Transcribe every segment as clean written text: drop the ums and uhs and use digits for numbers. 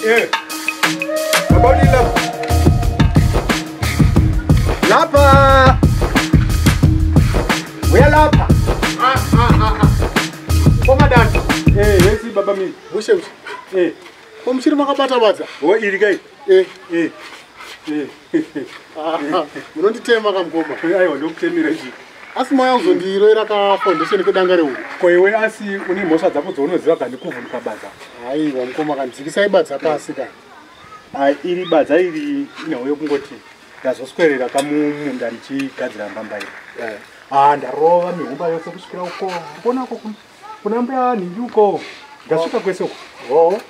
Baba uri lapha. Lapha. Uya lapha. Komadani. Yesi baba mi. Mushe mushe. Ko muchiri makabata badza? Wo iri kai. Munonditema kamukoma. Aiwa ndokutemera ichi. Asi mauya kuzondiroera ka foundation kedanga rehuku. Ko iwe asi une mhosva dzako dzaunoziva kani kuvhunduka badza. Aiwa mukoma kani dzikisai badza pasi kani. Ai iri badza iri inhau yekungoti ndazoswerera kamumunda ndichigadzira mbambaira. Ndarova mihumba yose kusvikira uko. Ndikuonako kuna mbuya nhingi uko. Ndasvika kwese uko. Oh.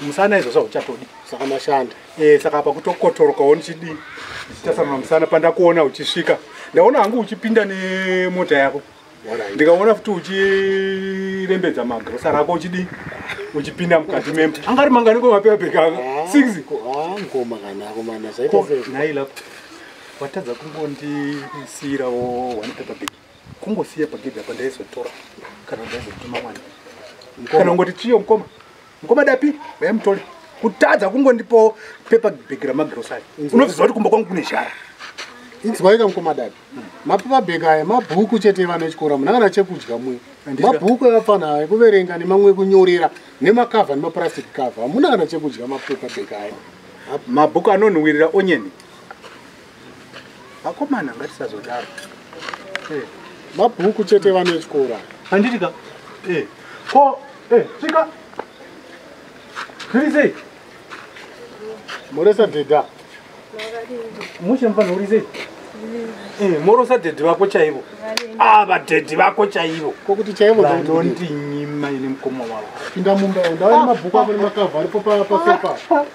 Musana izvozvo hauchatodi. Saka mashanda. Saka apa kutokotorokawo ndichidii. Ndichitasanura musana pandakuona uchisvika. Ndaona hangu uchipinda nemota yako. Ndikaona futi uchirembedza magrosari ako uchidii. Uchipinda mukati memba. Angari mangani ko mapepa bag aka? 6. Ngoma kana akomana zvaita sei? Nhai lapha. Watadza kungondisiyirawo one paper bag. Kungosiya pagedhi apa ndaizotora kana ndaizotuma mwana. Kana ungoti chiyo mukoma. Mukoma dapi? Vaya mutore. Kutadza kungondipawo paper bag ramagrosari. Unoziva kuti kumba kwangu kune zhara. Inzwai kamukoma dapi. Mapepa bag aya mabhuku chete evana echikoro hamuna kana chekudya muye. Mabhuku akafana ekuverenga nemamwe ekunyorera nemakavha nemapurastic cover. Hamuna kana chekudya mapepa bag aya. Mabhuku anonhuwirira onyeni. Akomana ngatisazodaro. Mabhuku chete evana echikoro. Handiti ka? Ko svika. Zviri sei? Moresa dhedha. Mushe mufana uri sei? Morosa dhedhi vako chaivo. Vadhedhi vako chaivo. Kokuti chaivo vanondinyima ine mukoma wavo. Pinda mumba ndauya nemabhuku ako nemakavha aripo pasofa.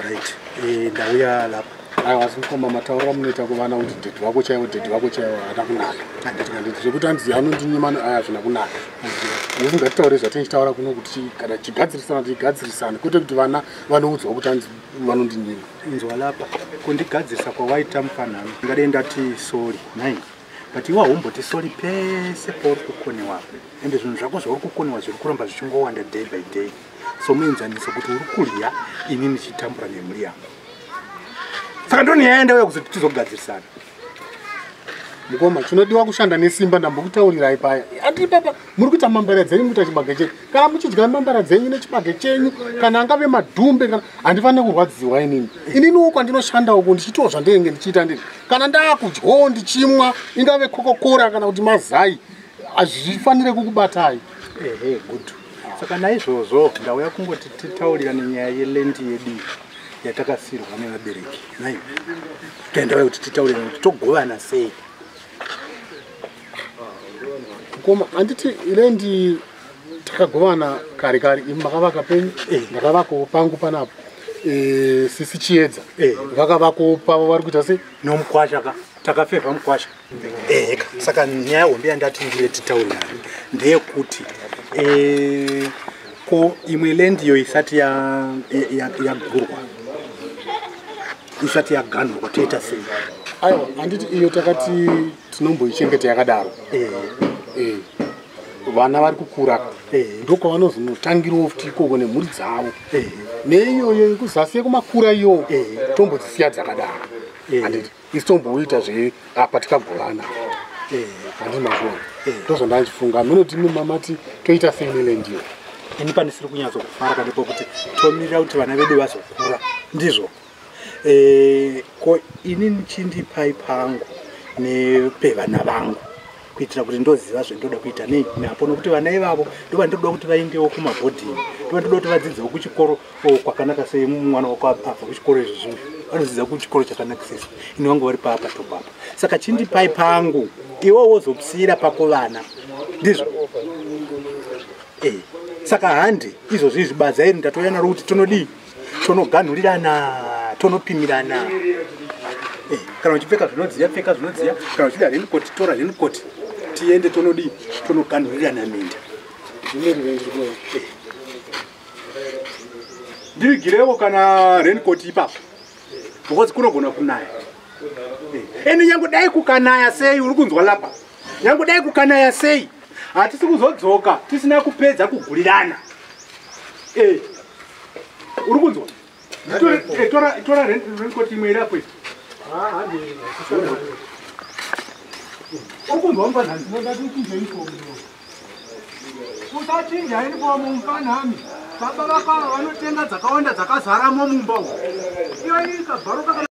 Right. Ndauya lapha. Aiwa asi mukoma mataurira munoita kuvana kuti dhedhi vako chaivo dhedhi vako chaivo haana kunaka. Handiti zvekuti hanzi anondinyima aya hazvina kunaka. Isu ngatitaure zvatinchitaura kuno kuti kana tichigadzirisana tichigadzirisana kwete kuti vana vanoudzwa kuti hanzi vanondinyima. Inzwa lapha kundigadzirisa kwawaita mufanano. Ndingadai ndati sorry nai. But iwe haumboti sorry pese pauri kukoniwa. Ende zvinhu zvako zvauri kukoniwa zviri kuramba zvichingowanda day by day. Somuenzaniso kuti uri kurya ini ndichitambura nemhuri yangu. Saka ndonyaya ndauya kuzoti tizogadzirisana. Mukoma chinodiwa kushanda nesimba ndambokutaurirai paya. Andiri papa muri kuita mambara dzenyu mukuita chibage chenyu. Kana muchidya mambara dzenyu nechibage chenyu kana angave madhumbe kana handifaniri kurwadziwa inini. Ininiwo kwandinoshanda uko ndichiitawo zvandinenge ndichiita ndiri. Kana ndaakudyawo ndichimwa ingave kokokora kana kuti mazai hazvifanire kukubatai. Ehe good. Saka naizvozvo ndauya kungoti titaurirane nyaya yelendi yedu yatakasirwa nevabereki. Nai. Ndauya kuti titaurirane kuti togovana sei. Mukoma handiti lendi takagovana kare kare imi makavaka penyu ndakavakawo pangu panapo. Sisi Chiedza vakavakawo pavo vari kuita sei? Nomukwasha ka takafevha mukwasha. Saka nyaya hombe yandati ndiye titaurirane ndeyekuti ko imwe lendi iyo isati yagurwa isati yaganhurwa toita sei? Aiwa handiti iyo takati tinomboichengeta yakadaro. Vana vari kukura ndokwavanozonotangirawo futi ikoko nemhuri dzavo. Neiyoyo yekuzasi yekumakura iyo tombodzisiya dzakadaro. Handiti isu tomboita zve apa tikagovana. Handiti mazviona. Ndozvandandichifunga munoti mamati toita sei nelendiyo. Ini pandisiri kunyatsokufara kandipo kuti tomirira kuti vana vedu vazokura. Ndizvo. Ko ini ndichindipai pangu nepevana vangu kuitira kuti ndoziva zvendoda kuita nei napo nokuti vana ivavo ndovandoda kuti vaendewo kumabhodhingi ndovandoda kuti vadzidzewo kuchikoro kwakanaka sei mwana wako abva kuchikoro izvo zvimwe vanodzidza kuchikoro chakanakisisa ini vangu vari paapa topapa. Saka chindipai pangu iwe wozopsira pako vana ndizvo. Saka handi izvozvi izvi badza iri ndatouya naro kuti tonodii tonoganhurirana tonopimirana. Kana uchipfeka zvinodziya pfeka zvinodziya kana uchida raincoat tora raincoat tiende tonodii tonoganhurirana minda. Ndivigirewo kana raincoat ipapo because kunogona kunaya. Ende nyange dai kukanaya sei uri kunzwa lapa. Nyange dai kukanaya sei hatisi kuzodzoka tisina kupedza kugurirana. Uri kunzwa? Tora tora raincoat imwe iri apo iyi. Uri kunzwa mufanami? Usachinja uniform mufanami. Baba vako ava vanotenga dzakawanda dzakazaramo mumba umu. Iyo ikabvaruka kana.